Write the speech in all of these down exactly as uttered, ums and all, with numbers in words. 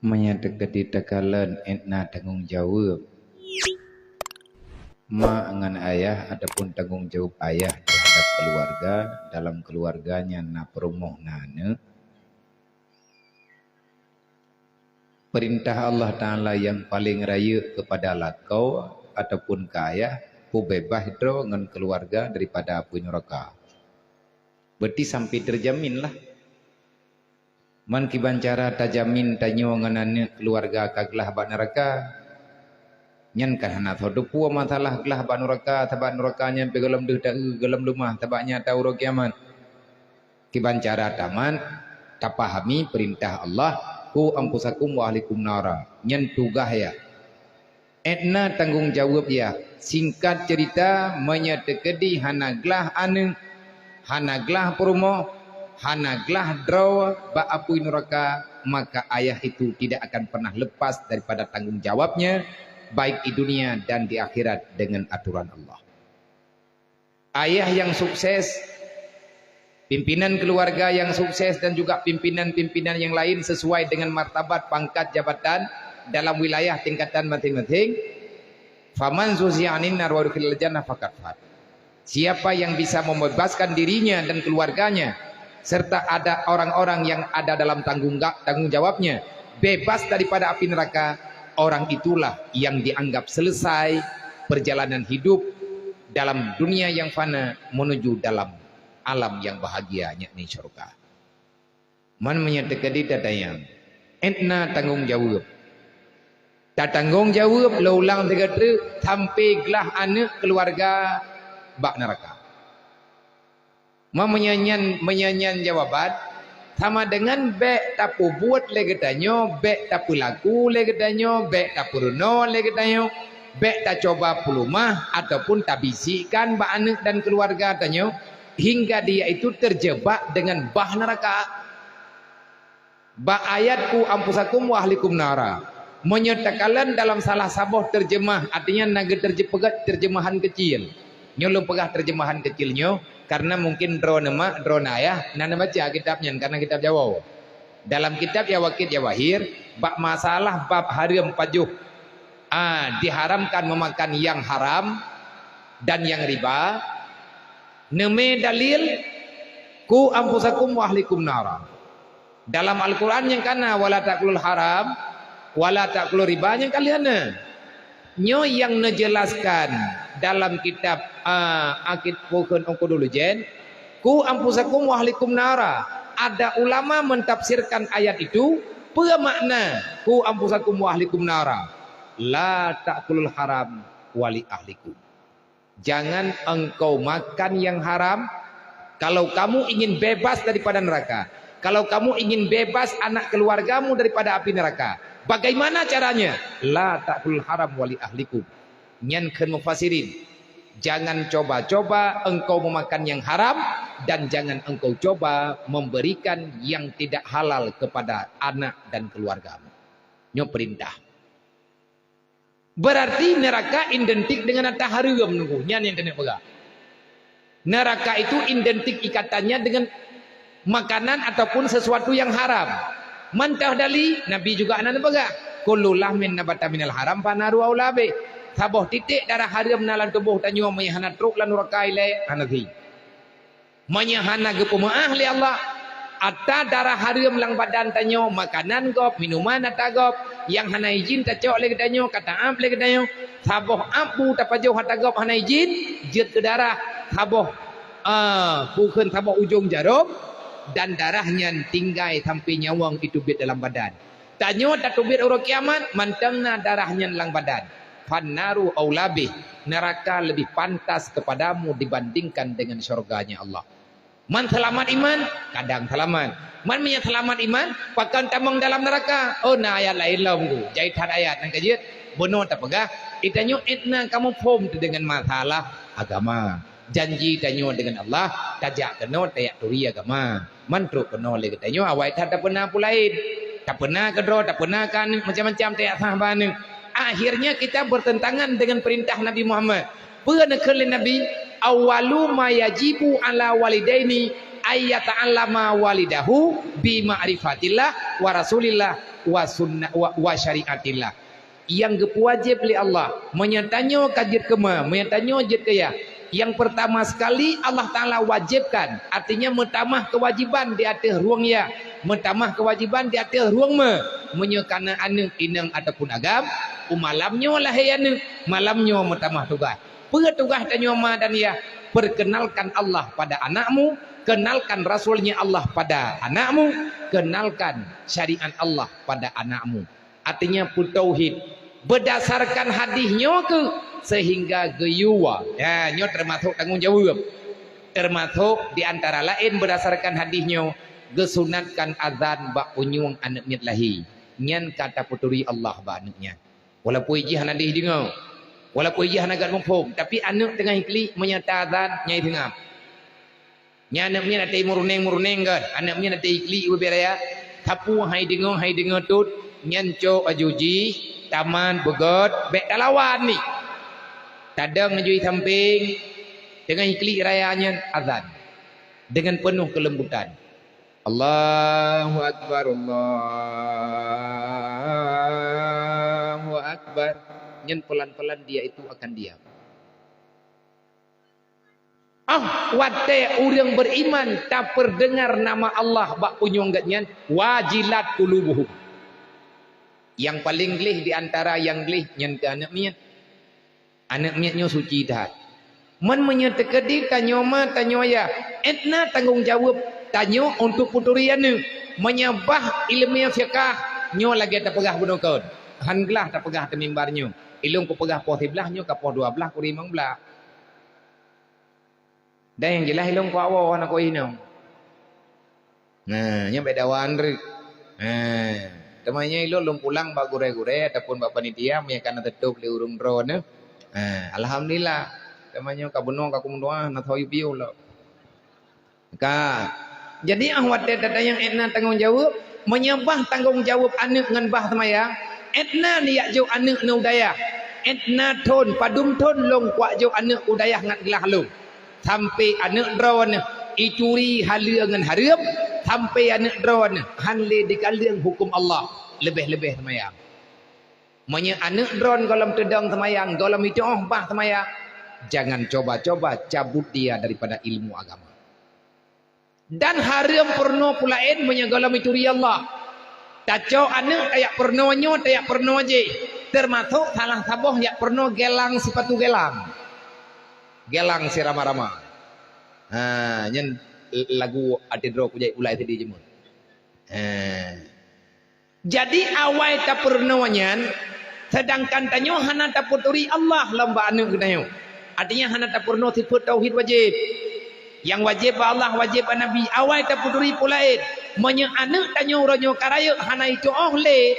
Meunyoe teukeudi takalon ék na tanggong jaweueb mak ngon ayah ataupun tanggong jaweueb ayah teuhadap keuluwarga, dalam keuluwarga nyan na peurumoh na aneuëk, peurintah Allah Taala nyang paleng rayeuk keupada lakoe ataupun keu ayah, peubeubaih droe ngon keuluwarga daripada apui nuraka. Berarti sampai teujamin lah. Man kiban cara tajamin tanyoe ngon aneuëk keuluwarga ka glah bak nuraka? Nyan kan hana soe teupeue masalah glah bak nuraka, sabab nuraka nyan pih gohlom deuh ta-eu gohlom leumah, sabab nyata uroe kiamat. Kiban cara tamat, tapahami peurintah Allah, "Qu anfusakum wa ahlikum nara." Nyan tugaih yah. Ék na tanggong jaweueb yah. Singkat cerita, meunyoe teukeudi hana glah aneuëk, hana glah peurumoh, hana glah droe bak apui nuraka, maka ayah itu tidak akan pernah lepas daripada tanggong jawabnya, baik di dunia dan di akhirat dengan aturan Allah. Ayah yang sukses, pimpinan keluarga yang sukses dan juga pimpinan-pimpinan yang lain sesuai dengan martabat, pangkat, jabatan dalam wilayah tingkatan masing-masing. "Faman zuhziha 'anin nar wa udkhilal jannah faqad faz." Siapa yang bisa membebaskan dirinya dan keluarganya serta ada orang-orang yang ada dalam tanggung ga-, tanggung jawabnya bebas daripada api neraka, orang itulah yang dianggap selesai perjalanan hidup dalam dunia yang fana menuju dalam alam yang bahagia, yakni syurga. Man meunyoe teukeudi tatanyong, ék na tanggong jaweueb. Tatanggong jaweueb lôn ulang sigoe treuk sampai glah aneuëk keuluwarga bak nuraka. Ma meunyoe nyan, meunyoe nyan jawaban, sama deungon bék tapeubuet lé geutanyoe, bék tapeulaku lé geutanyoe, bék tapeurunoe lé geutanyoe, bék tacuba peuleumah ataupun tabisikkan bak aneuëk dan keuluwarga tanyoe, hingga dia itu terjebak dengan bah nuraka. Bak ayat "Qu anfusakum wa ahlikum nara", meunyoe takalon dalam salah saboh teujeumah, artinya na geuteurje-, peugah teujeumeuhan keucil. Nyoe lôn peugah teujeumeuhan keucil nyoe, karena mungkin droeneuh mak, droeneuh ayah na neubaca kitab nyan, karena kitab Jawoe. Dalam kitab Yawaqit Jawahir, bak masalah bab hareuem pajoh, a, diharamkan meumakan nyang haram dan nyang riba, neumé dalil, "Qu anfusakum wa ahlikum nara." Dalam Al-Quran nyang ka na, "Wala ta'kulul haram, wala ta'kulur riba," nyang ka lheueh na. Nyoe nyang neujelaskan dalam kitab, a, akid pukon ongkodulujen, "Qu anfusakum wa ahlikum nara." Ada ulama mentafsirkan ayat itu, peue makna, "Qu anfusakum wa ahlikum nara"? La ta'kulul haram wa li ahlikum. Jangan engkau makan yang haram. Kalau kamu ingin bebas daripada neraka, kalau kamu ingin bebas anak keluargamu daripada api neraka, bagaimana caranya? La ta'kulul haram wa li ahlikum. Nyan kheun mufasirin, jangan coba-coba engkau memakan yang haram dan jangan engkau coba memberikan yang tidak halal kepada anak dan keluargamu. Nyoe perintah. Berarti neraka identik dengan ata hareuem nunggu. Nyan nyang keuneuk peugah. Neraka itu identik ikatannya dengan makanan ataupun sesuatu yang haram. Mantah dali, Nabi juga hana neupeugah, "Kullu lahmin nabata minal haram fannaru aula bih." Saboh titek darah hareuem na lam tuboh tanyoe meunyo hana trok lam nuraka ilée, hana thi. Meunyo hana geupeumeuáh lé Allah, ata darah hareuem lam badan tanyoe, makanan gob, minuman ata gob, nyang hana izin tacok lé geutanyoe, ka taab lé geutanyoe, saboh ab bu tapajoh ata gob hana izin, jeuet keu darah, saboh, a, bukon saboh ujong jarôm, dan darah nyan tinggai sampai nyawöng jiteubiet dalam badan. Tanyoe tateubiet uroe kiamat, mantong na darah nyan lam badan. Fannaru aula bih, neraka lebih pantas kepadamu dibandingkan dengan syurganya Allah. Man seulamat iman, kadang seulamat. Man meunyo seulamat iman, pakon tamong dalam neraka? Oh, na ayat laén lom ku. Jai that ayat nyang ka jeuet. Bunoe tapeugah, geutanyoe ék na kamoe phom teuh deungon masalah agama. Janji tanyoe deungon Allah, tajak keunoe tajak turi agama. Man trok keunoe lé geutanyoe awai that tapeuna peue laén. Tapeuna keudroe, tapeuna keu aneuk, macam-macam tajak sah bak aneuk. Akhirnya kita bertentangan dengan perintah Nabi Muhammad. Peue neukheun lé Nabi? "Awwalu ma yajibu ala walidaini ayyata'allama walidahu bi ma'rifatillah wa Rasulillah." wa sunnah wa, wa syariatillah. Nyang geupeuwajéb lé Allah, meunyoe tanyoe ka jeuet keu ma, meunyoe tanyoe jeuet keu yah, nyang peurtama sekali Allah Taala wajébkan, artinya meutamah keuwajéban di ateueh rueng yah, meutamah keuwajéban di ateueh rueng ma. Meunyoe kana aneuëk inong ataupun agam, u malam nyoe lahé aneuëk, malam nyoe meutamah tugaih. Peue tugaih tanyoe ma dan yah? Perkenalkan Allah pada anakmu, kenalkan Rasul-Nya Allah pada anakmu, kenalkan syariat Allah pada anakmu. Artinya peutauhid berdasarkan hadis nyoe keuh sehingga geuyue. Ya, nyoe termasuk tanggung jaweueb. Termasuk di antara laén berdasarkan hadis nyoe, geusunatkan azan bak punyueng aneuëk miet lahé. Nyan ka tapeuturi Allah bak aneuëk nyan. Walaupun jih hana jih deungoe, walaupun jih hana gét muphom, tapi aneuëk teungoh iklik meunyoe ta azan nyai teungab. Nyan aneuëk miet até meurunéng-meurunéng gét, aneuëk miet até iklik bubé raya, sapeue hai deungoe, hai deungoe tut, nyan cok aju jih, tamat beugét, bék talawan ni. Tadong aju sampéng, teungoh iklik raya nyan azan dengan penuh kelembutan. Allahu Akbar, Allahu Akbar. Nyan pelan-pelan dia itu akan diam. Ah, watée ureuëng beriman tapeudeungar nama Allah bak punyueng gét nyan, wajilat qulubuhum. Nyang paleng gleh di antara nyang gleh nyan keu aneuëk miet. Aneuëk miet nyoe suci that. Mon meunyoe teukeudi tanyoe ma tanyoe yah, étna tanggung jaweueb tanyoe untuk peuturi aneuëk. Meunyoe bah iéleumé fiqah, nyoe lagée tapeugah bunoe kon. Han glah tapeugah teumimbar nyoe. Ilong kupeugah poh siblaih nyoe ka poh dua blaih kuri limong blaih. Dan nyang jeulaih ilong kuwoe hana kuinong. Nah, nyan bék dawa anreuk. Nah, teuma nyan ilôn lôn pulang bak gurée-gurée ataupun bak panitia meunyo ka na teutôb lé ureuëng droeneuh. Nah, alhamdulillah. Teuma nyoe ka bunoe ka kumeudoá na tho yub-yub lom. Ka. Jadi ah watée tatanyong étna tanggung jaweueb, meunyo bah tanggung jaweueb aneuëk ngon bah seumayang, étna jak jok aneuëk neu dayah. Étna thon, padum thon lôn kuak jok aneuëk u dayah ngat glah lôn. Sampai aneuëk droeneuh ituri haleue ngon hareuem, sampai aneuëk droeneuh han lé dikaleueng huköm Allah, leubeh-leubeh seumayang. Meunyo aneuëk droen gohlom teudong seumayang, gohlom iteuoh bah seumayang, jangan coba-coba cabut dia daripada ilmu agama. Dan hareuem peurunoe peulaén meunyo gohlom ituri Allah. Tacok aneuëk tajak peurunoe nyoe, tajak peurunoe jih, teumasok salah saboh jak peurunoe gelang sipatu gelang. Gelang sirama-rama. Ha, nyan lagu até droe kujak ulai tadi jeumeuh. Ha. Jadi awai tapeurunoe nyan, seudangkan tanyoe hana tapeuturi Allah lom bak aneuëk geutanyoe. Artinya hana tapeurunoe sifeuet tauhid wajéb. Nyang wajéb bak Allah, wajéb bak Nabi, awai tapeuturi peulaén. Meunyo aneuëk tanyoe uroe nyoe ka rayeuk hana iteuoh lé,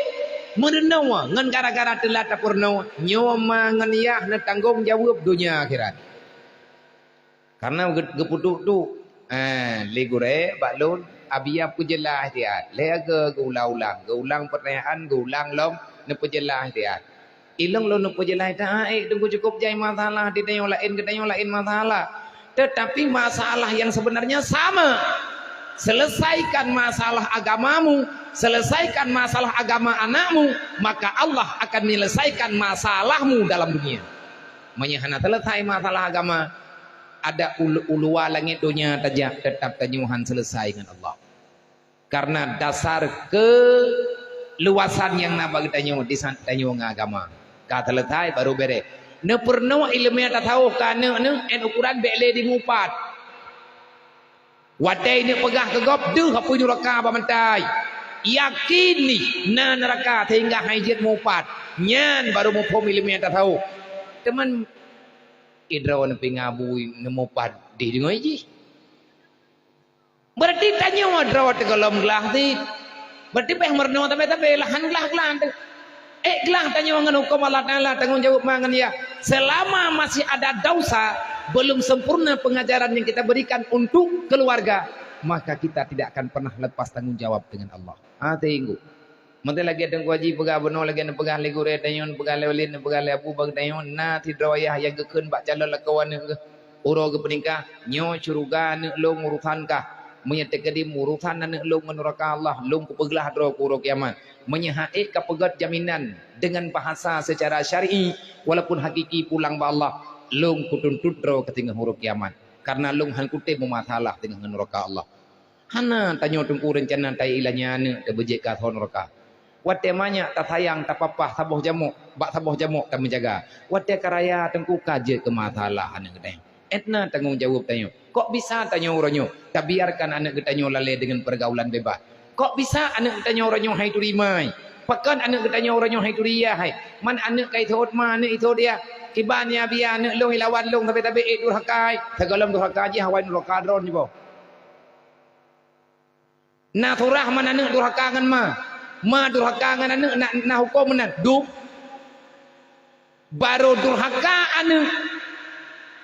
meurunoe ngon gara-gara teulat tapeurunoe, nyoe ma ngon yah neutanggong jaweueb donya akhirat. Karena geu-, geupeuduek-duek, eh, lé gurée bak lôn, Abi Yab geujeulaih siat. Lé ageue geuulang-ulang, geuulang peutanyaan, geuulang lom neupeujeulaih siat. Ilong lôn neupeujeulaih that, eh, teungku cukôp jai masalah di tanyoe laén, geutanyoe laén masalah. Tetapi masalah yang sebenarnya sama. Selesaikan masalah agamamu, selesaikan masalah agama anakmu, maka Allah akan menyelesaikan masalahmu dalam dunia. Meunyo hana selesai masalah agama, ada ulu-, uluwa langét donya tajak, teutap tanyoe han selesai ngon Allah. Karena dasar keuluwasan nyang na bak geutanyoe di saat tanyoe ngon agama. Ka selesai baru bereh. Neupeurunoe iéleumé tasawuf keu aneuëk neuh, ét ukuran bék lé dimupat. Watée ineuëk peugah keu gob deuh apui nuraka bak mata, yakin nih na neuraka sehingga han jeuet mupat. Nyan baru muphom iéleumé tasawuf. Teuma idroe neupinga bui neumupat dih deungoe jih. Berarti tanyoe droe teugohlom glah cit. Berarti bék meurunoe tabé-tabé lah han glah-glah teuh. Eh, glah tanyoe ngon huköm Allah Taala, tanggung jaweueb ma ngon yah. Selama masih ada dosa, belum sempurna pengajaran yang kita berikan untuk keluarga, maka kita tidak akan pernah lepas tanggung jawab dengan Allah. Ha, teungku. Meuteun lagée Teungku Haji peugah bunoe, lagée neupeugah lé gurée tanyoe, neupeugah lé walid, neupeugah lé abu bak tanyoe, na sidroe yah nyang geukheun bak calon lakoe aneuëk geuh. Uroe geupeunikah, nyoe syeuruga aneuëk lôn urosan kah. Meunyoe teukeudi urusan aneuk lôn ngon nuraka Allah, lôn kupeuglah droe keu uroe kiamat. Meunyoe han ék kapeugét jaminan deungon bahasa seucara syar'i, walaupun hakiki pulang bak Allah, lôn kutuntot droe keu teungoh uroe kiamat. Karena lôn han kutem meumasalah teungoh ngon nuraka Allah. Hana tanyoe teungku reuncana taék ilanya aneuk teuh beujeuet keu asoe nuraka. Watée manyak tasayang tapapah saboh jamok, bak saboh jamok tameujaga. Watée ka raya teungku ka jeuet keu masalah aneuk geutanyoe. Ét na tanggong jaweueb tanyoe. Kok bisa tanyoe uroe nyoe tabiarkan aneuk geutanyoe lalée deungon peurgaulan bebas? Kok bisa aneuk geutanyoe uroe nyoe han ituri ma? Pakon aneuk geutanyoe uroe nyoe han ituri yah? Man aneuk ka ithot ma, aneuk ithot yah. Kiban ya biya aneuk lôn ilawan lôn sabe-sabe ék durhaka. Sigohlom durhaka jih awai nuraka droe nyoe boh. Na surah man aneuk durhaka ngon ma. Ma durhaka ngon aneuk na, na huköm meunan. Dum. Barô durhaka aneuk.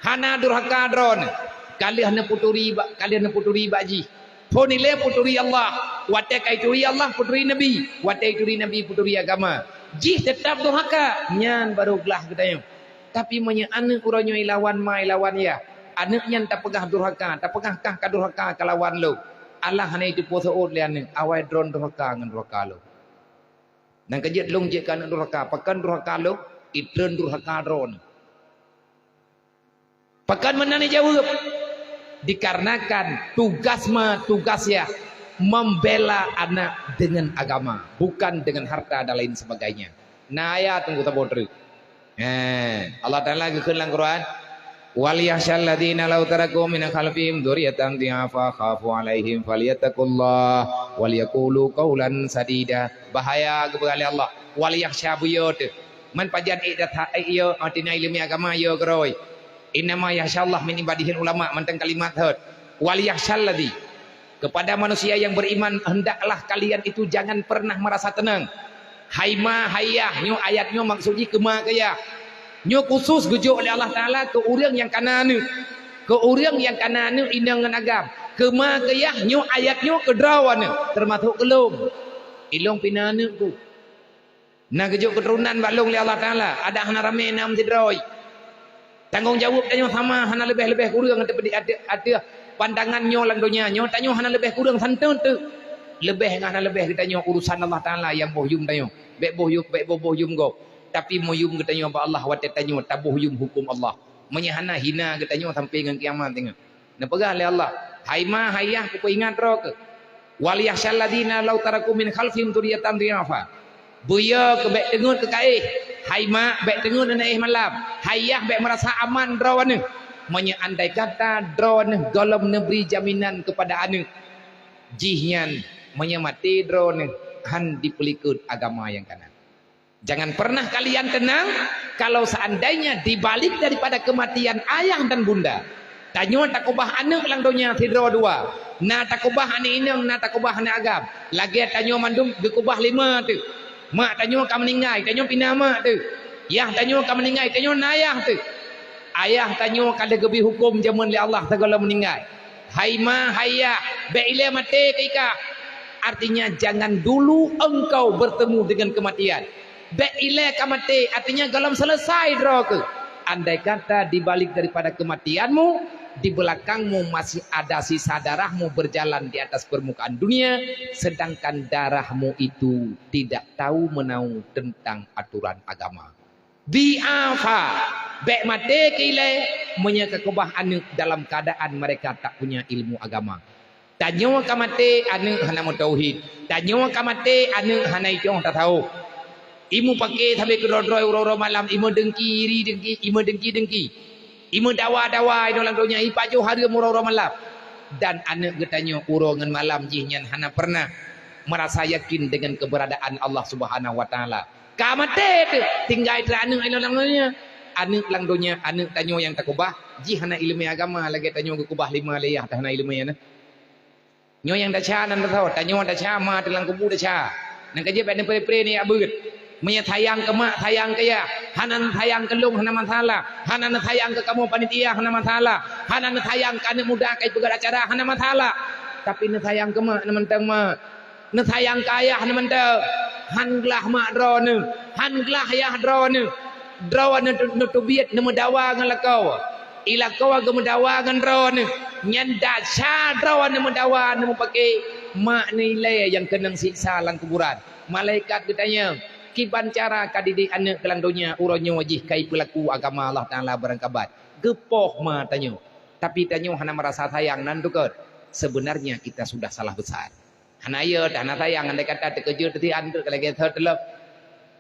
Hana durhaka droeneuh. Ka lheueh neuputuri bak, ka lheueh neuputuri bak jih. Phon ilée puturi Allah. Watée ka ituri Allah, puturi Nabi. Watée ituri Nabi, puturi agama. Jih teutap durhaka. Nyan barô glah geutanyoe. Tapi meunyoe aneuk uroe nyoe ilawan ma ilawan yah, aneuk nyan tapeugah durhaka, tapeugah kah ka durhaka kalawan lôn. Allah hana jiteupeue seuôt lé aneuk, awai droen durhaka ngon durhaka lôn. Nyang keujeuet lôn jeuet keu aneuk durhaka, pakon durhaka lôn, itreun durhaka droen. Pakon meunan jaweueb? Dikarenakan tugas ma tugas yah membela anak dengan agama, bukan dengan harta dan lain sebagainya. Na ayat teungku saboh treuk. Eh, Allah Taala geukheun lam Quran, "Wal yakhsyal ladzina law taraku min khalfihim dzurriyyatan dhi'afa khafu 'alaihim falyattaqullah wal yaqulu qaulan sadida." Bahaya geupeugah lé Allah. Wal yakhsya buyoe teuh. Man pajan ék data ék yo, artinya ileumèe agama yo keurôi. Innama yakhsyallaha min ibadihil ulama, mantong kalimat thot. Wal yakhsyal ladzi. Kepada manusia yang beriman, hendaklah kalian itu jangan pernah merasa tenang. Hai ma, hai yah, nyoe ayat nyoe maksud jih keu ma keu yah. Nyoe khusus geujok lé Allah Taala keu ureuëng nyang kana aneuk. Keu ureuëng nyang kana aneuk inong ngon agam. Keu ma keu yah nyoe ayat nyoe keu droe aneuk, teumasok keu lôn. Ilôn pih na aneuk ku. Na geujok keuturonan bak lôn lé Allah Taala, adak hana ramé na meusidroe. Tanggong jaweueb tanyoe sama, hana leubeh-leubeh kureueng ateueh, ateueh, ateueh pandangan nyoe lam donya. Nyoe tanyoe hana leubeh kureueng santeun teuk. Leubeh ngon hana leubeh geutanyoe urusan Allah Taala nyang boh yum tanyoe. Bék boh yum, bék boh, boh yum gob. Tapi meuyum geutanyoe bak Allah watée tanyoe taboh yum huköm Allah. Meunyoe hana, hina geutanyoe sampai ngon kiamat teungoh. Neupeugah lé Allah, "Hai ma, hai yah, kupeuingat droe keuh. Wal yakhsyal ladzina law taraku min khalfihim dzurriyyatan dhi'afa." Buyoe keuh bék teungeut keu kaéh. Hai ma, bék teungeut aneuk éh malam. Hai yah, bék meurasa aman droeneuh. Meunyoe andai kata droeneuh gohlom neubri jaminan keupada aneuk, jihnyan meunyoe maté droeneuh han jipeulikot agama nyang kana. Jangan pernah kalian tenang kalau seandainya di balik daripada kematian ayah dan bunda, tanyoe takeubah aneuk lam donya sidroe dua, na takeubah aneuk inong, na takeubah aneuk agam. Lagée tanyoe mandum geukeubah lima teuk. Mak tanyoe ka meuninggai, tanyoe pih na mak teuk. Yah tanyoe ka meuninggai, tanyoe na yah teuk. Ayah tanyoe ka lheueh geubri huköm jameun lé Allah sigohlom meuninggai. Hai ma, hai yah, bék ilée maté keu ikah. Artinya, jangan dulu engkau bertemu dengan kematian. Bék ilée ka maté, artinya gohlom selesai droe keuh. Andai kata di balik daripada kematianmu, di belakangmu masih ada sisa darahmu berjalan di atas permukaan dunia, sedangkan darahmu itu tidak tahu menahu tentang aturan agama. Dhi'afa, bék maté keu ilée meunyoe kakeubah aneuk dalam keuadaan mereka tak punya ilmu agama. Tanyoe ka maté aneuk hana meutauhid. Tanyoe ka maté aneuk hana itoh tasawuf. Imeupaké sabe keudroe-droe uroe-uroe malam, imeudengki iri dengki, imeudengki-dengki. Imeudawa-dawa inoe lam donya, ipajoh hareuem uroe-uroe malam. Dan aneuk geutanyoe uroe ngon malam jihnyan hana pernah merasa yakin dengan keberadaan Allah Subhanahu wa Taala. Ka maté teuk, tinggai teuk aneuk inoe lam donya. Aneuk lam donya, aneuk tanyoe nyang takeubah, jih hana ileumèe agama lagée tanyoe geukeubah lima lé yah teuh hana ileumèe nyan. Nyoe nyang desya nan teuh, tanyoe desya, ma teuh lam kubu desya. Nyang keujeuet bék neupré-pré nibak beuet. Meunyoe sayang keu mak, sayang keu yah, hana neusayang keu lôn hana masalah, hana neusayang keu kamoe panitia hana masalah, hana neusayang keu aneuk muda ka ipeugét acara hana masalah. Tapi neusayang keu mak na mantong mak. Neusayang keu ayah na mantong. Han glah mak droeneuh, han glah yah droeneuh. Droeneuh neuteubiet neumeudawa ngon lakoe. I lakoe geumeudawa ngon droeneuh. Nyan dasar droe aneuk meudawa, aneuk meupaké, mak nilai nyang keunong siksa lam kuburan. Malaikat geutanyong, "Kiban cara ka didik aneuk keu lam donya uroe nyoe jih ka ipeulaku agama Allah Taala beurangkabat?" Geupoh ma tanyoe. Tapi tanyoe hana meurasa sayang nan teukeut. Sebenarnya kita sudah salah besar. Hana yot, hana sayang, andai kata teukeujot teuti anteuk lagée thot lom.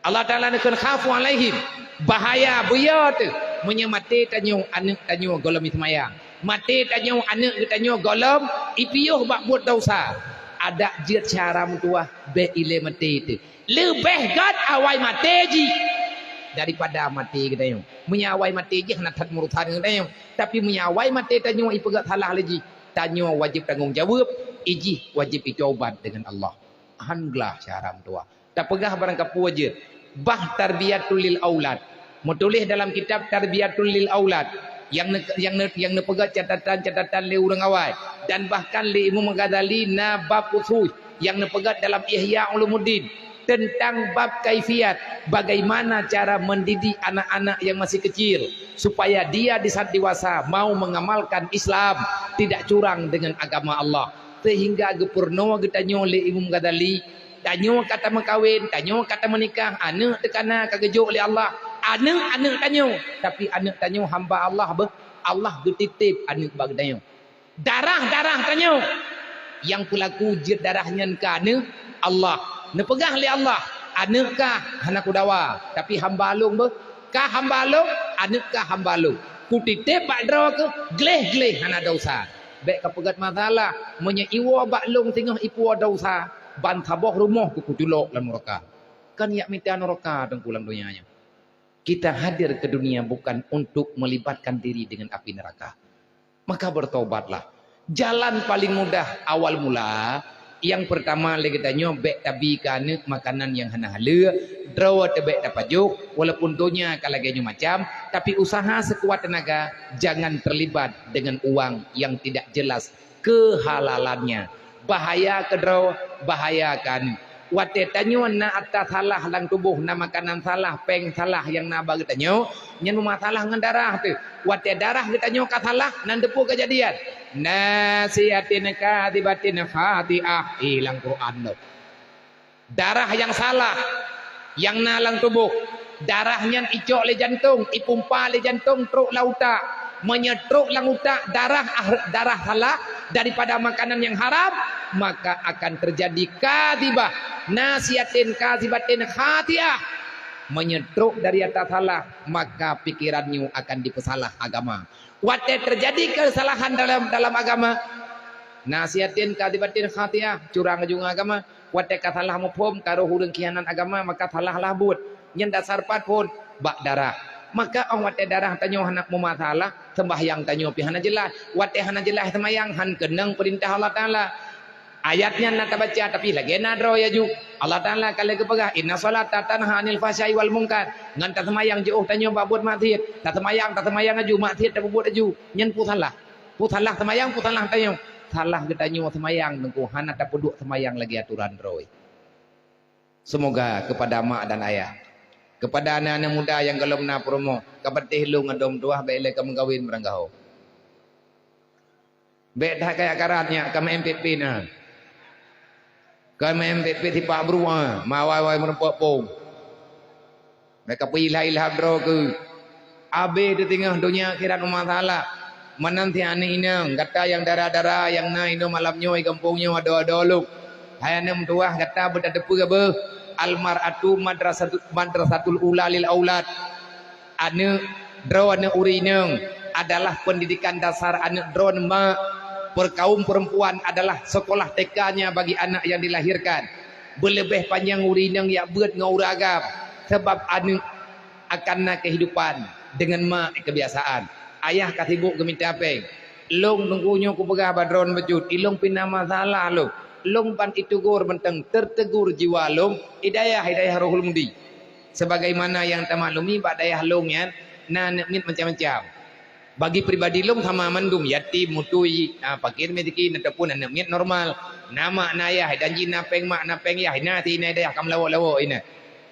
Allah Taala neukheun khafu alaihim, bahaya beuyo teuh meunyoe maté tanyoe aneuk tanyoe gohlom iseumayang. Maté tanyoe aneuk geutanyoe gohlom ipiôh bak buet desya. Adak jeuet syara meutuwah bék ilée maté teuh. Leubeh gét awai maté jih daripada maté geutanyoe. Meunyoe awai maté jih hana that meurusan geutanyoe, tapi meunyoe awai maté tanyoe ipeugét salah lé jih, tanyoe wajéb tanggong jaweueb, ijih wajéb itaubat deungon Allah. Han glah syara meutuwah. Tapeugah barang kapeue jeuet, bah tarbiyatul lil aulad. Meutuléh dalam kitab Tarbiyatul lil Aulad nyang ne-, nyang ne-, nyang neupeugét catatan-catatan lé ureuëng awai, dan bahkan lé Imam Ghazali na bab khusus nyang neupeugét dalam Ihya Ulumuddin tentang bab kaifiat, bagaimana cara mendidik anak-anak yang masih kecil supaya dia di saat dewasa mau mengamalkan Islam, tidak curang dengan agama Allah. Sehingga geupeurunoe geutanyoe lé Imam Ghazali, tanyoe ka tameukawen, tanyoe ka tameunikah, aneuk teuka na ka geujok lé Allah, aneuk-aneuk tanyoe, tapi aneuk tanyoe hamba Allah beuh, Allah geutitép aneuk bak geutanyoe. Darah-darah tanyoe nyang peulaku jeuet darah nyan keu aneuk Allah. Neupeugah lé Allah, "Aneuk kah hana kudawa, tapi hamba lôn beuh, kah hamba lôn, aneuk kah hamba lôn. Kutitép bak droe keuh gleh-gleh hana desya." Bék kapeugét masalah, meunyoe iwoe bak lôn singoh ipuwoe desya, ban saboh rumoh keu kuculok lam nuraka. Kan yak mita nuraka teungku lam donya nyoe. Kita hadir ke dunia bukan untuk melibatkan diri dengan api neraka. Maka bertobatlah. Jalan paling mudah awal mula, yang pertama lé geutanyoe bék tabi keu aneuk makanan nyang hana haleue, droe teuh bék tapajoh, walaupun donya ka lagée nyoe macam, tapi usaha sekuat tenaga jangan terlibat dengan uang yang tidak jelas kehalalannya. Bahaya keu droe, bahaya keu aneuk. Watée tanyoe na ata salah lam tuboh, na makanan salah, péng salah nyang na bak geutanyoe, nyan meumasalah ngon darah teuh. Watée darah geutanyoe ka salah, nan teupeu keujadian. Nasiyatin kadhibatin khati'ah, ilang Quran lom. Darah nyang salah nyang na lam tuboh, darah nyan icok lé jantong, ipumpa lé jantong trok lam utak. Meunyoe trok lam utak darah ah-, darah salah daripada makanan nyang haram, maka akan terjadi kadhibah, nasiyatin kadhibatin khati'ah. Meunyoe trok dari ata salah, maka pikeran nyoe akan dipeusalah agama. Watée terjadi kesalahan dalam, dalam agama, nasiyatin kadhibatin khati'ah, curang juga agama. Watée ka salah muphom, ka roh ureuëng khianat agama, maka salah lah buet. Nyan dasar pat phon bak darah. Maka óh watée darah tanyoe hana meumasalah, seumbahyang tanyoe pih hana jeulaih. Watée hana jeulaih seumbahyang, han keunong peurintah Allah Taala. Ayat nyan na tabaca, tapi lagée na droe aju. Allah Taala ka lheueh geupeugah, "Inna sholata tanha 'anil fahsya'i wal munkar." Ngon taseumayang jiôh tanyoe bak buet maksiet. Taseumayang, taseumayang aju, maksiet tapeubuet aju. Nyan peue salah? Peue salah seumayang, peue salah tanyoe? Salah geutanyoe seumayang teungku, hana tapeuduek seumayang lagée atoran droe. Semoga kepada mak dan ayah, kepada aneuk-aneuk muda nyang gohlom na peurumoh, ka patéh lôn ngon dom tuah bék lé ka meukawen meuranggaho. Bék that kaya karat nyak ka M P P na. Ka M P P sipak bruk ah, mawai-wai meurumpok pong. Bék ka peuilah-ilah droe keuh. Abéh teutinggai donya akhirat umat salah. Meunan si aneuk inong, gata nyang dara-dara nyang na inoe malam nyoe gampông nyoe adoe-adoe lôn. Hai aneuk meutuwah, gata beutateupeue beuh, al mar'atu madrasatu-, madrasatul ula lil aulad. Aneuk droe aneuk ureuëng inong adalah pendidikan dasar aneuk droe mak. Perkaum perempuan adalah sekolah T K-nya bagi anak yang dilahirkan. Beuleubeh panyang ureuëng inong jak beuet ngon ureuëng agam, sabab aneuk akan na kehidupan dengan mak kebiasaan. Ayah ka sibuk geumita péng. Lôn teungku nyoe kupeugah bak droeneuh bacut, ilôn pih na masalah lôn. Lôn ban itegur mantong, tertegur jiwa lôn, hidayah, hidayah Rohul Mudi. Sebagaimana nyang tamaklumi bak dayah lôn nyan, na aneuk miet macam-macam. Bagi pribadi lôn sama mandum, yatim, mutui, ah, fakir miskin, ataupun aneuk miet normal. Na mak, na yah, dan jih na péng mak, na péng yah, na si na dayah ka meulawok-lawok ina.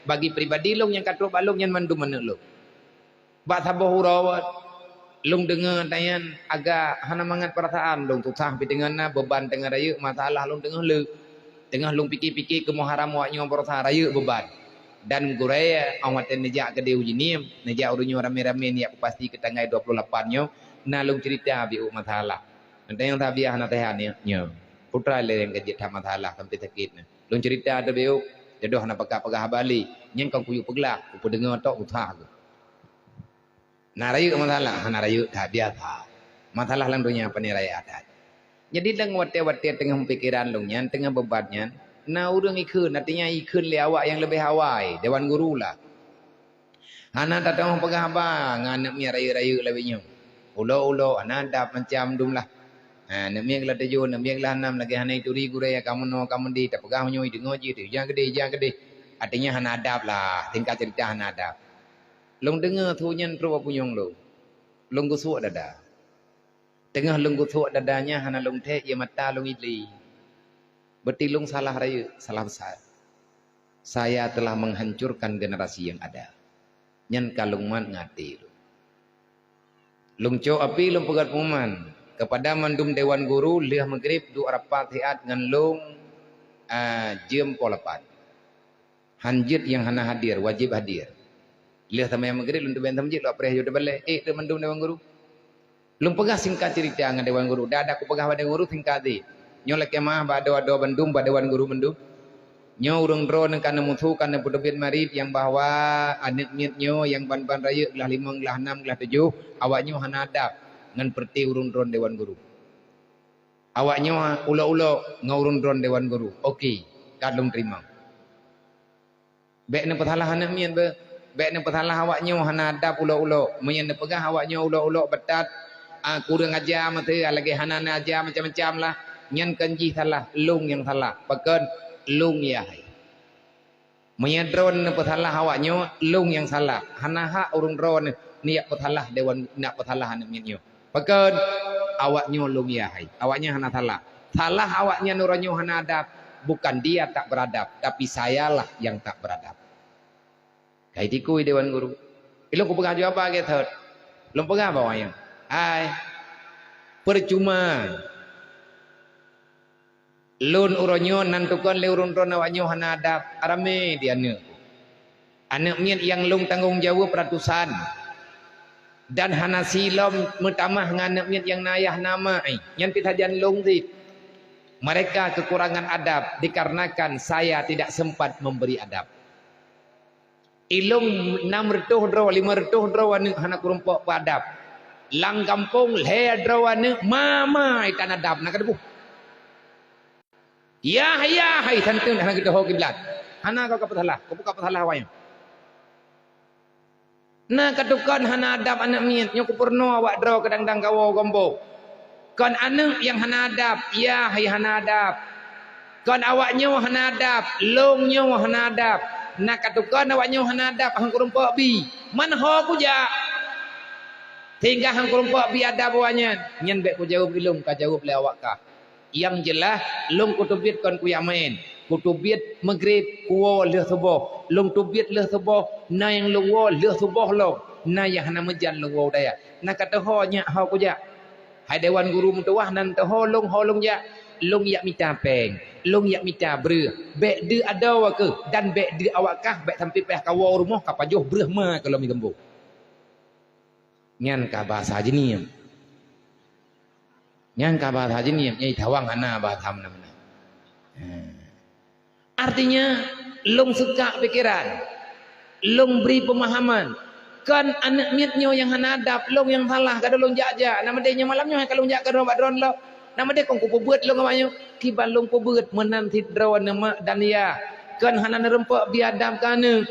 Bagi pribadi lôn nyang ka trok bak lôn nyan mandum aneuk lôn. Bak saboh uroe, Lôn deungoe tanyan agak hana mangat peurasaan, lôn susah pih deungon na beuban teungoh rayeuk, masalah lôn teungoh le. Teungoh lôn pike-pike keumoe haram awak nyoe baroesa rayeuk beuban. Dan gurée, óh watée neujak keudeh u Jeunieb, neujak ureuëng nyoe ramé-ramé neujak peupasti keu tanggai dua puluh lapan nyoe, na lôn ceurita beuh masalah. Teuntang nyang sabiah naseuhat nyoe, nyoe. Putra lé nyang ka jeuet that masalah sampai sakét nyoe. Lôn ceurita teubiôh, jodoh na pakat peugah haba lé. Nyan kon kuyue peuglah, kupeudeungoe tok susah keuh. Na rayeuk masalah? Hana rayeuk that, biasa. Masalah lam donya pane raya that. Jadi lam watée-watée teungoh pikiran lôn nyan, teungoh beubat nyan, na ureuëng ikheun, artinya ikheun lé awak nyang leubeh awai, dewan guru lah. Hana tateumé peugah haba ngon aneuk miet rayeuk-rayeuk lawét nyoe. Ulok-ulok, hana adab macam dum lah. Ha, aneuk miet glah tujoh, aneuk miet glah nam, lagée hana ituri gurée, ka meunoe, ka meudeh, tapeugah meunyoe, ideungoe jih, ija keudeh, ija keudeh. Artinya hana adab lah, singkat cerita hana adab. Lôn deungoe su nyan trok bak punyueng lôn. Lôn geusuek dada. Teungoh lôn geusuek dada nyan hana lôn thèk, ie mata lôn ile. Berarti lôn salah rayeuk, salah besar. Saya telah menghancurkan generasi yang ada. Nyan ka lôn mat ngon até lôn. Lôn cok api lôn peugét pengumuman keupada mandum dewan guru lheueh maghrib duek rapat siat ngon lôn, a, jeuem poh lapan. Han jeuet nyang hana hadir, wajéb hadir. Lheueh seumayang maghrib lôn teubiet seumeujeuet lôn preh yoh teubalek, ék teuh mandum dewan guru. Lôn peugah singkat cerita ngon dewan guru. Dak-dak kupeugah bak dewan guru singkat jih. Nyoe lakée meu'ah bak adoe-adoe bandum, bak dewan guru bandum. Nyoe ureuëng droeneuh ka neumusu, ka neupeuteubit marit nyang bahwa aneuk miet nyoe nyang ban-ban rayeuk glah limong, glah nam, glah tujoh, awak nyoe hana adab ngon peureuté ureuëng droeneuh dewan guru. Awak nyoe ulok-ulok ngon ureuëng droeneuh dewan guru. Oke, ka lôn teurimong. Bék neupeusalah aneuk miet beuh. Bék neupeusalah awak nyoe hana adab ulok-ulok. Meunyoe neupeugah awak nyoe ulok-ulok beutat, a, kureueng aja meuteue, a, lagée hana neuaja macam-macam lah, nyan kon jih salah, lôn nyang salah. Pakon? Lôn yah hai. Meunyoe droeneuh neupeusalah awak nyoe, lôn nyang salah. Hana hak ureuëng droeneuh neujak peusalah dewan, neujak peusalah aneuk miet nyoe. Pakon? Awak nyoe lôn yah hai. Awak nyan hana salah. Salah awak nyan uroe nyoe hana adab. Bukan dia tak beradab, tapi sayalah yang tak beradab. Kai tikui dewan guru. Ilôn kupeugah jawaban lagée thot. Lôn peugah bak awak nyan. Hai. Percuma. Lôn uroe nyoe nan tukon lé ureuëng droeneuh awak nyoe hana adab, ramé di aneuk. Aneuk miet nyang lôn tanggong jaweueb ratusan. Dan hana silom meutamah ngon aneuk miet nyang na ayah na ma, eh, nyan pih sajan lôn cit. Mereka kekurangan adab dikarenakan saya tidak sempat memberi adab. Ilôn nam reutôh droe, lima reutôh droe aneuk hana kureumpok peuadab. Lam gampông lhée droe aneuk ma-ma itan adab na ka teuboh. Yah, yah, hai santeun hana geuteuho kiblat. Hana kau ka peusalah, kau buka peusalah awai. Na ka tukon hana adab aneuk miet, nyoe kupeurunoe awak droe keudang-dang kawoe gombok. Kon aneuk nyang hana adab, yah hai hana adab. Kon awak nyoe hana adab, lôn nyoe hana adab. Na ka tukon awak nyoe hana adab, han kureumpok bi. Man ho kujak. Sehingga han kureumpok bi adab awak nyan. Nyan bék kujaweueb ilôn, ka jaweueb lé awak kah. Nyang jeulaih, lôn kuteubiet kon kujak maén. Kuteubiet maghrib, kuwoe lheueh suboh. Lôn teubiet lheueh suboh, na nyang lôn woe lheueh suboh lom. Na nyang hana meujan lôn woe u dayah. Na ka teuho nyak ho kujak. Hai dewan guru meutuwah nan teuho lôn ho lôn jak. Lôn jak mita péng. Lôn jak mita breueh. Bék deuek adoe keuh dan bék deuek awak kah, bék sampai payah kawoe u rumoh kapajoh breueh ma keu lom i geumbok. Nyan ka bahasa jeunieb. Nyan ka bahasa jeunieb, nyang tawang hana bahasa meunan-meunan. Ha. Artinya, lôn seukak pikeran, lôn bri peumahaman. Kon aneuk miet nyoe nyang hana adab, lôn nyang salah, ka lôn jak-jak. Nama deh nyoe malam nyoe ka lôn jak keudroe bak droeneuh lom. Nama deh kon kupeubeuet lôn awak nyoe, kiban lôn peubeuet meunan cit droeneuh mak dan yah. Kon hana neureumpok bi adab keu aneuk.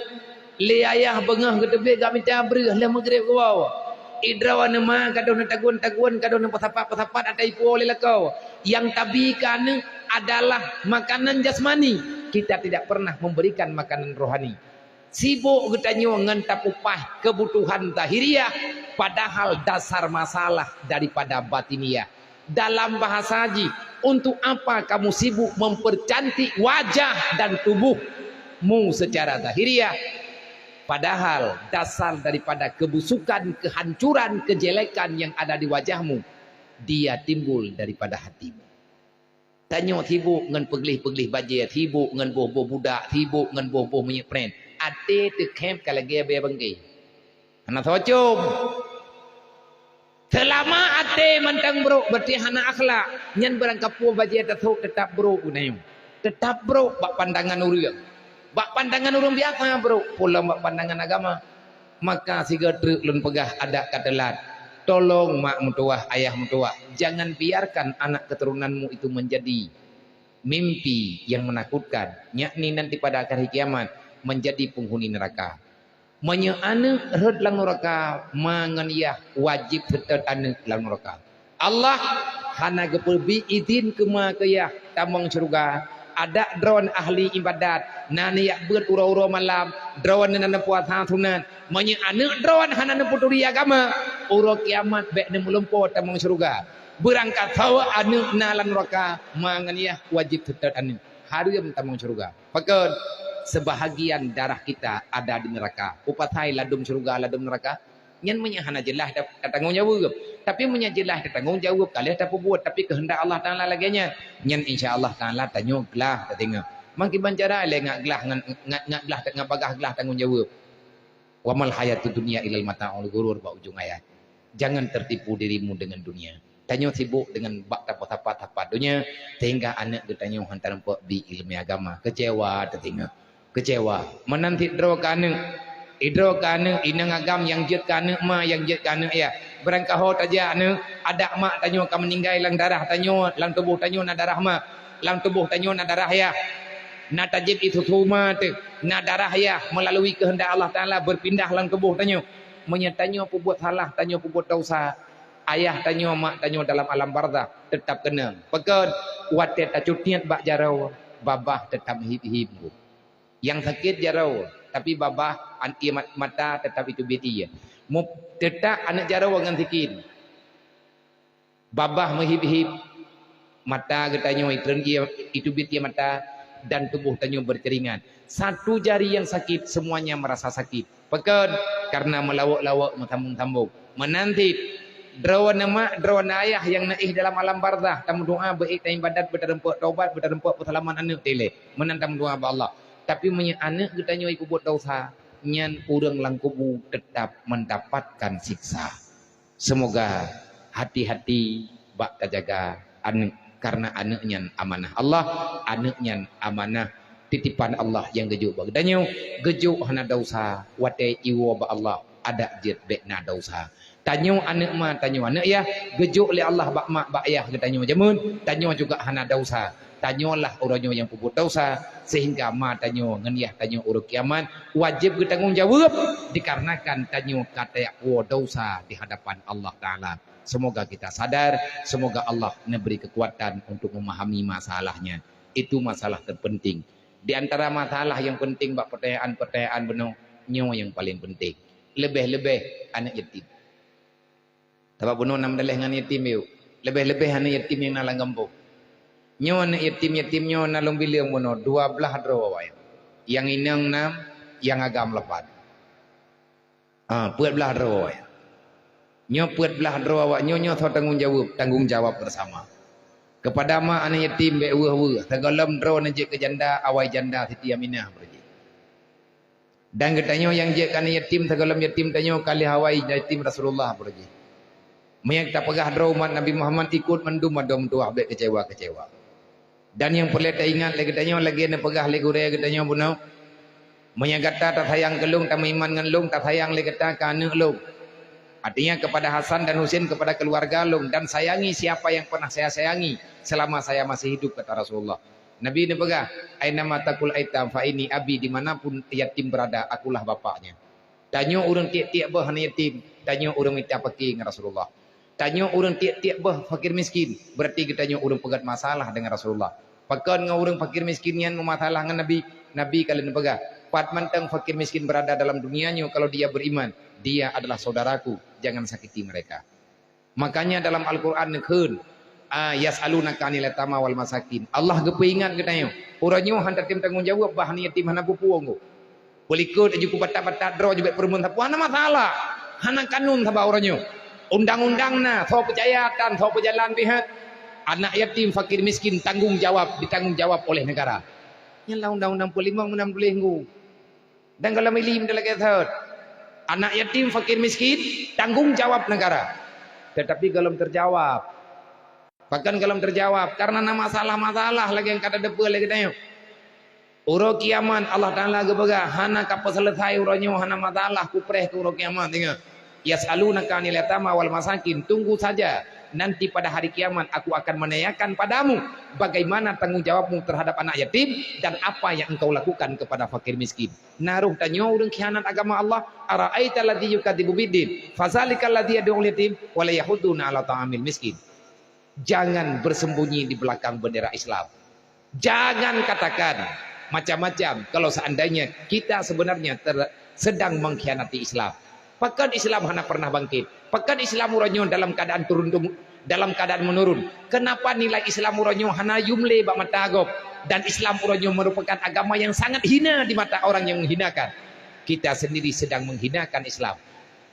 Lé ayah beungoh geuteubiet gak mita breueh lheueh maghrib geuwoe. Idroe neuma ka deuh neutagun-tagun, ka deuh neupeusapat-peusapat ata ipuwoe lé lakoe. Nyang tabi keu aneuk adalah makanan jasmani. Kita tidak pernah memberikan makanan rohani. Sibok geutanyoe ngon tapeupah keubutuhan zahiriah, padahal dasar masalah daripada batiniah. Dalam bahasa jih, untuk apa kamu sibuk mempercantik wajah dan tubuhmu secara zahiriah? Padahal dasar daripada kebusukan, kehancuran, kejelekan yang ada di wajahmu, dia timbul daripada hatimu. Tanyoe sibuk ngon peugleh-peugleh bajée, sibuk ngon boh-boh budak, sibuk ngon boh-boh minyeuk pren. Até teukhém ka lagée bée bangke. Hana soe com. Seulama até mantong brok, berarti hana akhlak. Nyan barangkapeue bajée tasôk, teutap brok geutanyoe. Teutap brok bak pandangan ureuëng. Bak pandangan ureuëng biasa brok, peulom bak pandangan agama. Maka sigoe treuk lôn peugah adak ka teulat. Tolong mak meutuwah, ayah meutuwah, jangan biarkan anak keturunanmu itu menjadi mimpi yang menakutkan, yakni nanti pada hari kiamat menjadi penghuni neraka. Meunyoe aneuëk rhot lam nuraka, ma ngon yah wajéb seutôt aneuëk lam nuraka. Allah hana geupeubi idhin keu ma keu yah tamong syeuruga. Adak droen ahli ibadat, na neujak beuet uroe-uroe malam, droen na neupuasa sunat. Meunyoe aneuëk droen hana neupeuturi agama, uroe kiamat bék neumeulumpoe tamong syeuruga. Beurangkasoe aneuëk na lam nuraka, ma ngon yah wajéb seutôt aneuëk. Hareuem tamong syeuruga. Pakon? Sebahagian darah kita ada di neraka. Peue pasai ladôm syeuruga, ladôm neuraka? Nyan meunyoe hana jeulaih ta-, tatanggong jaweueb. Tapi meunyoe jeulaih tatanggong jaweueb, ka lheueh tapeubuet, tapi keuheundak Allah Taala lagée nyan, nyan insya Allah Taala tanyoe glah tateungoh. Mangkiban cara lé ngat glah ngon, ngat, ngat glah, ngat bagaih glah tanggong jaweueb. "Wa mal hayatud dunya illal mata'ul ghurur," bak ujong ayat. Jangan tertipu dirimu dengan dunia. Tanyoe sibuk dengan bak tapeusapa-sapa donya, sehingga aneuëk geutanyoe hana tarumpok bi ileumé agama. Keucewa tateungoh. Keucewa. Meunan cit droe keu aneuëk. Idroe keu aneuëk, inong agam nyang jeuet keu aneuëk ma, nyang jeuet keu aneuëk yah. Beurangkaho tajak aneuëk, adak mak tanyoe ka meuninggai, lam darah tanyoe, lam tuboh tanyoe na darah mak, lam tuboh tanyoe na darah yah. Na tajieb ie susu ma teuh, na darah yah, meulalu keuheundak Allah Taala beupindah lam tuboh tanyoe. Meunyoe tanyoe peubuet salah, tanyoe peubuet desya, ayah tanyoe, mak tanyoe dalam alam barzakh teutap keunong. Pakon? Watée tacutiet bak jaroe, babah teutap hieb-hieb. Nyang sakét jaroe, tapi babah an-, ie mat-, mata teutap iteubiet ie. Mu-, teutap aneuëk jaroe ngon sikin. Babah meuhieb-hieb, mata geutanyoe itreun ie, iteubiet ie mata, dan tuboh tanyoe beukeuringat. Satu jari nyang sakét, semuanya merasa sakit. Pakon? Karena meulawok-lawok, meusambong-sambong. Meunan cit, droeneuh mak, droeneuh ayah nyang na éh dalam alam barzakh, tameudoá, beu-ék taibadat, beutarumpok tobat, beutarumpok peuseulamat aneuëk dilée. Meunan tameudoá bak Allah. Tapi meunyoe aneuëk geutanyoe ipeubuet desya, nyan ureuëng lam kubu teutap mendapatkan siksa. Semoga hati-hati bak tajaga aneuëk, karena aneuëk nyan amanah Allah, aneuëk nyan amanah titipan Allah nyang geujok bak geutanyoe. Geujok hana desya, watée iwoe bak Allah, adak jeuet bék na desya. Tanyoe aneuëk ma, tanyoe aneuëk yah, geujok lé Allah bak mak bak yah geutanyoe jameun, tanyoe juga hana desya. Tanyoe lah uroe nyoe nyang peubuet desya, sehingga ma tanyoe ngon yah tanyoe uroe kiamat wajéb geutanggong jaweueb, dikarenakan tanyoe ka tajak woe desya di hadapan Allah Taala. Semoga kita sadar, semoga Allah neubri keukuatan untuk memahami masalah nyan. Itu masalah terpenting. Di antara masalah nyang penting bak peutanyaan-peutanyaan bunoe, nyoe nyang paleng penting. Leubeh-leubeh aneuëk yatim. Sabab bunoe na meudaléh ngon yatim yue. Leubeh-leubeh aneuëk yatim nyang na lam gampông. Nyoe aneuëk yatim-yatim nyoe na lôn bileueng bunoe, dua blaih droe awaknyan. Nyang inong nam, nyang agam lapan. Ah, peuet blaih droe awaknyan. Nyoe peuet blaih droe awaknyoe, nyoe soe tanggong jaweueb, tanggong jawab bersama. Keupada ma aneuëk yatim bék weueh-weueh, sigohlom droeneuh jeuet keu janda, awai janda Siti Aminah beureuji. Dan geutanyoe nyang jeuet keu aneuëk yatim, sigohlom yatim tanyoe ka lheueh awai yatim Rasulullah beureuji. Meunyoe tapeugah droe umat Nabi Muhammad ikot mandum adoe meutuwah, bék keucewa-keucewa. Dan nyang peureulée taingat lé geutanyoe lagée neupeugah lé gurée geutanyoe bunoe, meunyoe gata tasayang keu lôn, tameuiman ngon lôn, tasayang lé gata keu aneuëk lôn. Artinya kepada Hasan dan Husein, kepada keluarga lôn, dan sayangi siapa yang pernah saya sayangi selama saya masih hidup, kata Rasulullah. Nabi neupeugah, "Ainama takul aitam fa ini abi," di mana pun yatim berada, akulah bapaknya. Tanyoe ureuëng tiek-tiek boh aneuëk yatim, tanyoe ureuëng mita paki ngon Rasulullah. Tanyoe ureuëng tiek-tiek boh fakir miskin, berarti geutanyoe ureuëng peugét masalah dengan Rasulullah. Pakon ngon ureuëng fakir miskin nyan meumasalah ngon Nabi? Nabi ka lheueh neupeugah, "Pat mantong fakir miskin berada dalam dunia nyoe, kalau dia beriman, dia adalah saudaraku, jangan sakiti mereka." Makanya dalam Al-Quran neukheun, ah, "Yas'alunaka 'anil yatama wal masakin." Allah geupeuingat geutanyoe. Uroe nyoe hana tem tanggong jaweueb bah aneuëk yatim hana peue-peue. Peulikot aju kubatat-batat droe jibek peureumeun sapeue, hana masalah. Hana kanun saban uroe nyoe. Undang-undang na, soe peucaya tan, soe peujalan pih. Anak yatim, fakir miskin tanggung jawab, ditanggung jawab oleh negara. Nyan lah undang-undang peulimong meunan tuléh ngu. Dan gohlom ilim lagèe thot. Anak yatim, fakir miskin, tanggung jawab negara. Tetapi gohlom terjawab. Pakon gohlom terjawab? Karena na masalah-masalah lagèe nyang ka teudeungoe lé geutanyoe. Uroe kiamat Allah Taala geupeugah, hana ka peuseuleusoe uroe nyoe, hana masalah kupreh keu uroe kiamat, ingat. Yas'alunaka 'anil yatama wal masakin, tunggu saja, nanti pada hari kiamat aku akan menanyakan padamu bagaimana tanggung jawabmu terhadap anak yatim dan apa yang engkau lakukan kepada fakir miskin. Na roh tanyoe ureueng khianat agama Allah, ara'aita alladzi yukadzibu biddin, fadzalikal ladzi yad'ul yatim, wa la yahuddu 'ala ta'amil miskin. Jangan bersembunyi di belakang bendera Islam. Jangan katakan macam-macam kalau seandainya kita sebenarnya ter-, sedang mengkhianati Islam. Pakon Islam hana pernah bangkit? Pakon Islam uroe nyoe dalam keadaan turun tem-, dalam keadaan menurun? Kenapa nilai Islam uroe nyoe hana yum lé bak mata gob? Dan Islam uroe nyoe merupakan agama yang sangat hina di mata orang yang menghinakan. Kita sendiri sedang menghinakan Islam.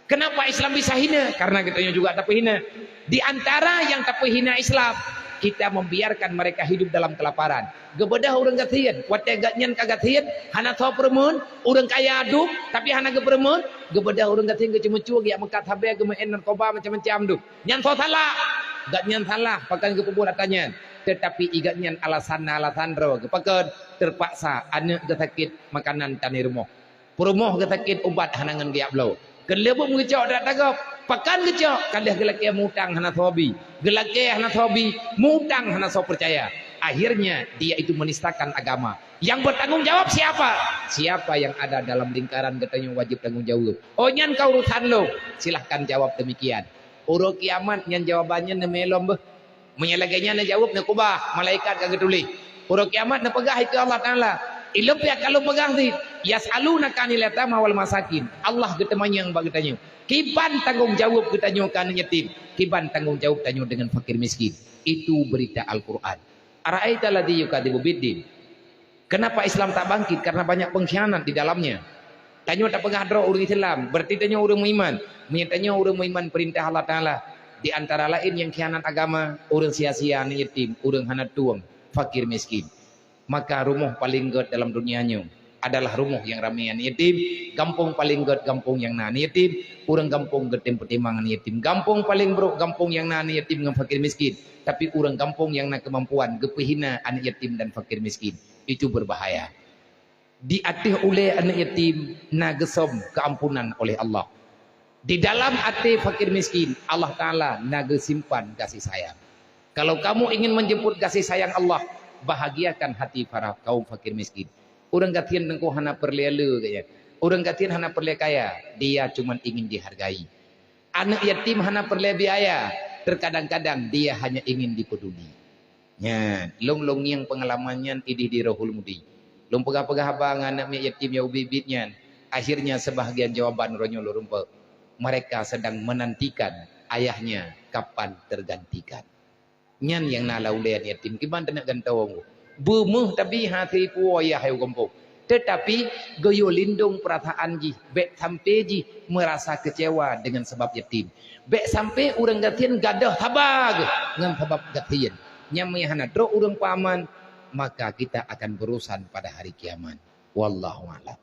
Kenapa Islam bisa hina? Karena geutanyoe juga tapeuhina. Di antara yang tapeuhina Islam, kita membiarkan mereka hidup dalam kelaparan. Geubeudôh ureueng gasien, watèe gobnyan ka gasien, hana soe peureumeun, ureueng kaya dum, tapi hana geupeureumeun, geubeudôh ureueng gasien geuceumeucue, geujak meukat sabé, geumeu'en narkoba macam-macam dum. Nyan soe salah? Gobnyan salah, pakon geupeubuet atra nyan. Tetapi i gobnyan alasan na alasan droe geuh. Pakon? Terpaksa aneuk geusakét makanan tan i rumoh. Peurumoh geusakét ubat hana ngon geujak bloe. Keuneulheueh buet meugeucok dat tagob. Pakon geucok? Ka lheueh geulakèe mutang hana soe bi. Geulakèe hana soe bi, mutang hana soe peucaya. Akhirnya dia itu menistakan agama. Yang bertanggung jawab siapa? Siapa yang ada dalam lingkaran geutanyoe wajib tanggung jawab. Oh, nyan ka urusan lôn. Silahkan jawab demikian. Uroe kiamat nyan jawaban nyan neumé lom beuh. Meunyoe lagèe nyan neujaweueb, neukeubah, malaikat ka geutuléh. Uroe kiamat neupeugah keu Allah Taala, "Ilôn pih ka lôn peugah cit, 'Yas'alunaka 'anil yatama wal masakin.'" Allah geuteumanyong bak geutanyoe, "Kiban tanggông jaweueb geutanyoe keu aneuk yatim? Kiban tanggông jaweueb tanyoe deungon fakir miskin?" Itu berita Al-Qur'an. "Ara'aita alladzi yukadzibu biddin." Kenapa Islam tak bangkit? Karena banyak pengkhianat di dalamnya. Tanyoe tapeugah droe ureueng Islam, berarti tanyoe ureueng meuiman. Meunyoe tanyoe ureueng meuiman peurintah Allah Taala, di antara laén nyang khianat agama, ureueng sia-sia aneuk yatim, ureueng hana tueng, fakir miskin. Maka rumoh paleng gèt dalam dunia nyoe adalah rumoh nyang ramé aneuk yatim, gampông paleng gèt gampông nyang na aneuk yatim, ureueng gampông geutem peutimang aneuk yatim. Gampông paleng brôk gampông nyang na aneuk yatim ngon fakir miskin. Tapi ureueng gampông nyang na keumampuan geupeuhina aneuk yatim dan fakir miskin. Itu berbahaya. Di ateueh ulèe aneuk yatim na geusöm keuampunan oleh Allah. Di dalam até fakir miskin, Allah Taala na geusimpan gaséh sayang. Kalau kamu ingin menjemput gaséh sayang Allah, bahagiakan hati para kaum fakir miskin. Ureueng gasien teungku hana peureulèe le geuh nyan. Ureueng gasien hana peureulèe kaya, dia cuman ingin dihargai. Aneuk yatim hana peureulèe biaya, terkadang-kadang dia hanya ingin dipeduli. Nyan, lôn, lôn ngieng peungalaman nyan idéh di Rohul Mudi. Lôn peugah-peugah haba ngon aneuk miet yatim nyang ubit-ubit nyan. Akhirnya, sebahagian jawaban uroe nyoe lôn rumpok. Mereka sedang menantikan ayahnya kapan tergantikan. Nyan nyang na lam ulèe aneuk yatim, kiban taneuk gantoe. Beumeuh tabi hase ipuwoe ayah u gampông. Tetapi geuyue lindong peurasaan jih, bèk sampai jih meurasa keucewa deungon sabab yatim. Bèk sampai ureueng gasien gadôh haba geuh ngon sabab gasien. Nyan meunyo hana trok ureueng peuaman, maka kita akan berurusan pada hari kiamat. Wallahu a'lam.